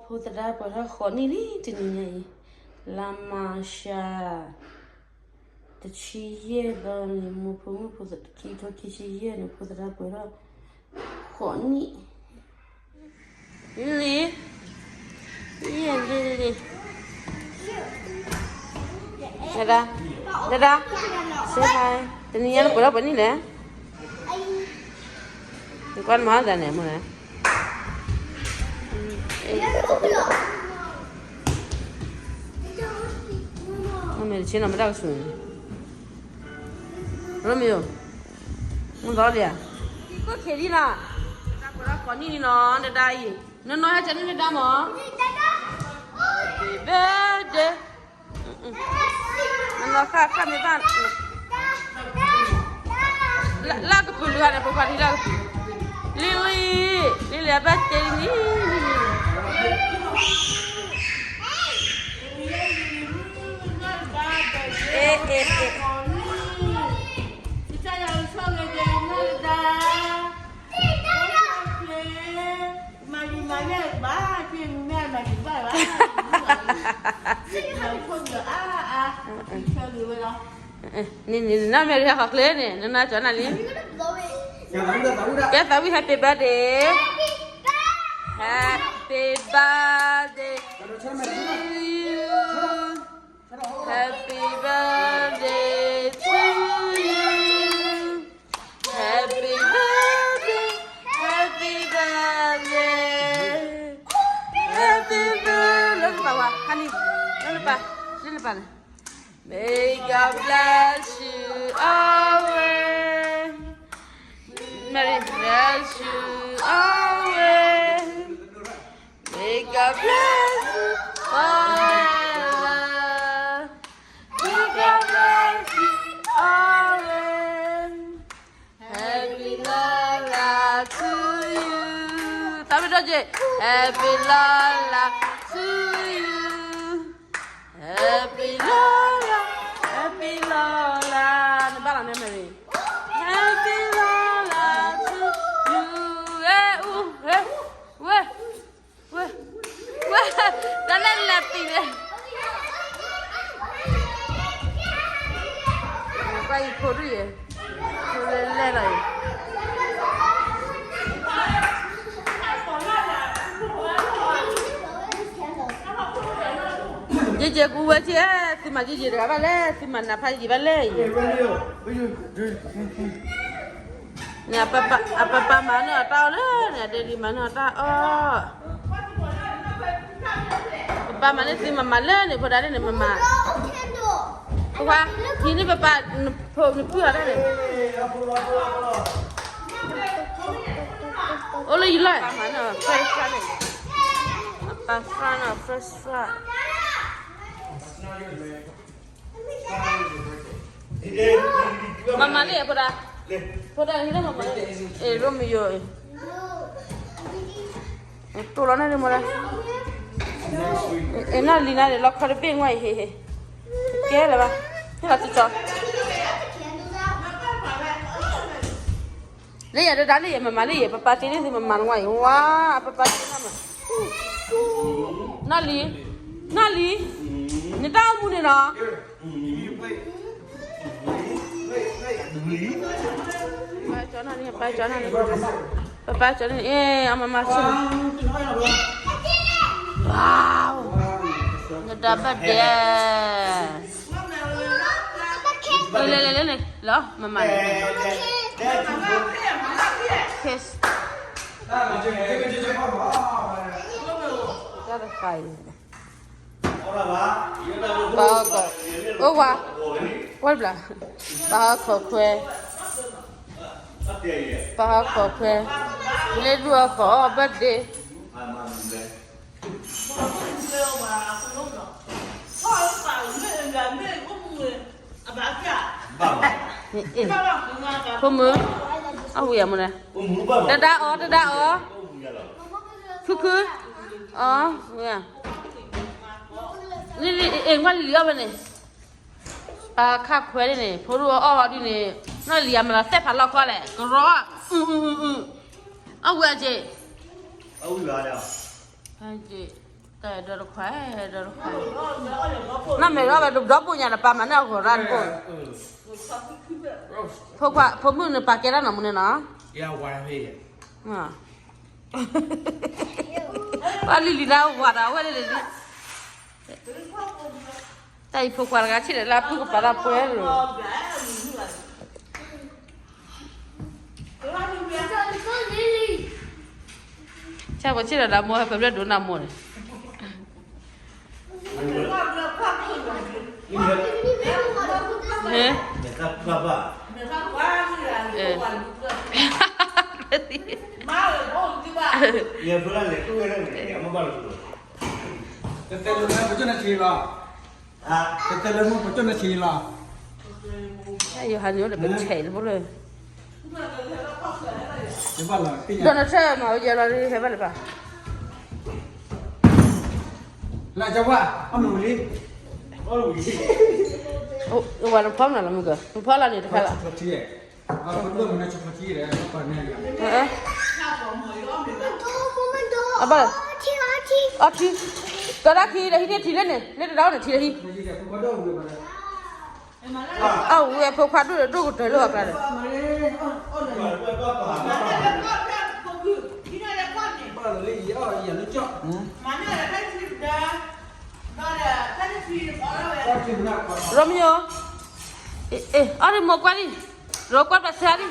ဖိသဒါပှဲၤထီၣ်ဃိးနံၣ်လံတနံၤညါအံၤ, လါမၢ်ၡး တဆံယဲၢ်သီန့ၣ် မိၢ်ဖိမုၣ်ဖိခံထိခံဆံယဲၢ်န့ၣ် ဖိသဒါပှဲၤထီၣ်ဃိးနံၣ် လံ, လံ, လံ, လံ, ဒဒါ, ဒဒါ, say hi, တနံၤညါလၢပှဲၤထီၣ်ပှဲၤနံၣ်လဲၣ်, နကွၢ်နမၤဒ်န့ၣ်မ့ၢ်လဲၣ်. မ့ၢ်တဆ့နီၤမ့ၢ်တၢ်ကဆူၣ်န့ၣ်, ရိမ့ၤဧိၤ, မ့ၢ်သီလံဧါ, ကီၢ်ခ့ဒံနီၤ, တၢ်ပှဲၤထီၣ်ကိးနံၣ်လံနီၤ ဒဒါအံၤ, နနီၢ်ဟဲကဲန့ၢ်ဒဒါမး, happy birthday, နနီၢ်ဃၣ်ဃၣ်မ့ၢ်ဘၣ် လၢကပုာ်လုၢ်ဟါန့ၣ် ဖိခွါထံလၢကပုာ်, လံၤလံၤ, လံၤလံၤ အဘၣ်တဲလံ, အ့ အ့ အ့ န့ၣ်န့ၣ် နနီၢ်မဲာ်ရံဟးဃီၤချ့န့ၣ် နနီၢ်ကၠီနၤလံ, ကဲသးဝံၣ် happy birthday, happy birthday to you, happy birthday to you, happy birthday, happy birthday, happy birthday, လၢနပၢ်ဝဲ ဟါန့ၣ်, လၢနပၢ်, လၢနပၢ်န့ၣ် May God bless you always. May God bless you always. May God bless you forever. May God bless you always. Happy Lala to you. သးဝံၣ်ဒီးက့ၤ, Happy Lala to you. Happy Lala, Happy Lala, နဘၣ်လီၤန့ၣ် Mary. Happy Lala to you, ဝဲ, ဝဲ, ဝဲ, ဝဲ, တၢ်လဲၣ်လဲၣ်ပံၤလဲၣ်, ပှၤအံၤဖိဒ်ယဲၢ်, ဖိလဲၣ်လဲၣ်လီၤအံၤ ယဲၢ်ကဲကူဝဲကဲ, သုမၤယဲၢ်ကဲတဂၤဘၣ်လဲၣ်, သုမၤနၤဖးယံာ်ဘၣ်လဲၣ်အံၤ, န့ၣ်, အပၢ်ပၢ်မၤန့ၢ်အီၤတၢ်အီၣ်လၢန့ၣ်, အဒဲဒံးမၤန့ၢ်အီၤတၢ်အီၣ်, ပၢ်ပၢ်မၤန့ၢ်သုမၤမၤလၢန့ၣ်, ဖိဒါန့ၣ်န့ၣ်မၤမၤ, ပှၤ, ယံၤန့ၣ်ပၢ်ပၢ်, နဖုၣ်အီၤတၢ်န့ၣ် အိၣ်လၢယလီၢ်, ပၢ်မၤန့ၢ် fresh fry န့ၣ်, ပၢ် fry န့ၣ် fresh fry, မၤမၤလၢယဖိဒါ, ဖိဒါန့ၣ်မၤမၤလၢ, အဲ ရိမ့ၤယိၤ, တိၢ်လီၤန့ၣ်မၤလၢ, အဲ နီၢ်လံၤနၤန့ၣ် လီခီတဘ့ၣ်ဝဲအံၤ, ဟ့ၣ်ဟ့ၣ်, ကဲလၢၤဘၣ်, ဟ့ၣ်လီၤတံၢ်ကီ လၢယၤဒၣ်လၢယမၤမၤလၢယဲၢ်, ပၢ်ပၢ်တ့န့ၢ်သုမၤမၤနဝဲအံၤ, ဝါ, ပၢ်ပၢ်တ့န့ၢ်မၤ, နီၢ်လံၤ, နီၢ်လံၤ, နတၢ်အိၣ်မူန့ၣ်နီၤ, ပၢ်ကၠီနၤန့ၣ်, ပၢ်ကၠီနၤန့ၣ်, ပၢ်ပၢ်ကၠီန့ၣ်, အဲ အမၤမၤဆူၣ်, ဝါ, နဒါဘၣ်ဒဲး လဲၤလဲၤလဲၤလဲၤလီၤ မၤမၤန့ၣ်, တၢ်တခါအံၤ, ပၢ်ဟီၣ်ခိၣ်, အိၣ်ဝါ, ကွၢ်တဘျီ, ပၢ်ဟီၣ်ခိၣ်ခွဲ, ပၢ်ဟီၣ်ခိၣ်ခွဲ, လၢဒူၣ်ဟီၣ်ခိၣ်အီၣ် birthday ဖိမုၣ်, အဝံၤအမနုၤလဲၣ်, တဒါအီၤ တဒါအီၤ, ခုခု, အီၤ, ဝံၤ, လံလံ, အဲ ကွၢ်လံလံအီၣ်ဖဲန့ၣ်, ပၢ်ခၣ်ခွဲဒ်န့ၣ် ဖိဒိၣ်အီၣ်အီၤဒ်န့ၣ်, နီၢ်လံၤအမၤလီၤသဲၣ်ဖးလီၢ်ခီလဲၣ် ကရီ, အဝံၤအက့ၢ်, အဝံၤ, အက့ၢ် တၢ်ဒီတခွါ, ဒီတခွါ, နမဲာ်ဒီးဝဲဒီပုၢ်ညါဒီးပာ်မၤန့ၢ်အဂီၤရၣ်တဘိ, ဖိခွါ ဖိမုၣ်န့ၣ်ပာ်ကဲတၢ်နီၢ်မူန့ၣ်နီၤ, ပှၤလံၤလံၤလၢဝၤဒီးအဝဲလဲၣ်လံ, တၢ်အံၤဖိခွါတဂၤဆံးဒီးလၢအပုၢ်ကပာ်တၢ်ပှဲၤလီၤ. ဆၣ်ဖိဆံးဒီးလၢအမိၢ်ဟဲဖဲဘျဲၣ်ဒိးနၤမိၢ်န့ၣ်, ဟဲ, တတဲလၢမ့ၢ်ပကၠိၣ်န့ၣ်ဆံးလီၤ, တတဲလၢမ့ၢ်ပကၠိၣ်န့ၣ်ဆံးလီၤ, ယိၤဟၣ်န့ၣ်အိၣ်ဒီးပဆဲးလၢဖိလၢ, ဒီးနဆဲးမၤဝဲယဲလီၤ ဟဲဘၣ်လၢၤဘၣ်, လၢကဝၢ်, အမူလံ, ဝဲနဖီမနုၤလီၤမုၢ်က, နဖီလီၤန့ၣ်တခါလီၤ. အဘၣ်, အီထံ, ကဒၣ်ထံဒီးဟံးန့ၢ်ထံလၢန့ၣ် လၢတဒၣ်န့ၣ်ထံလၢဟံး, အဝဲဖိခွါဒိၣ်ဒီးဒိၣ်ကတၢၢ်လၢအကျါဒီး, ရိမယိၤ, အီၣ်ဒံးမိၢ်ကွၢ်လံ, ရိကွၢ်ပှၤဆါလံ.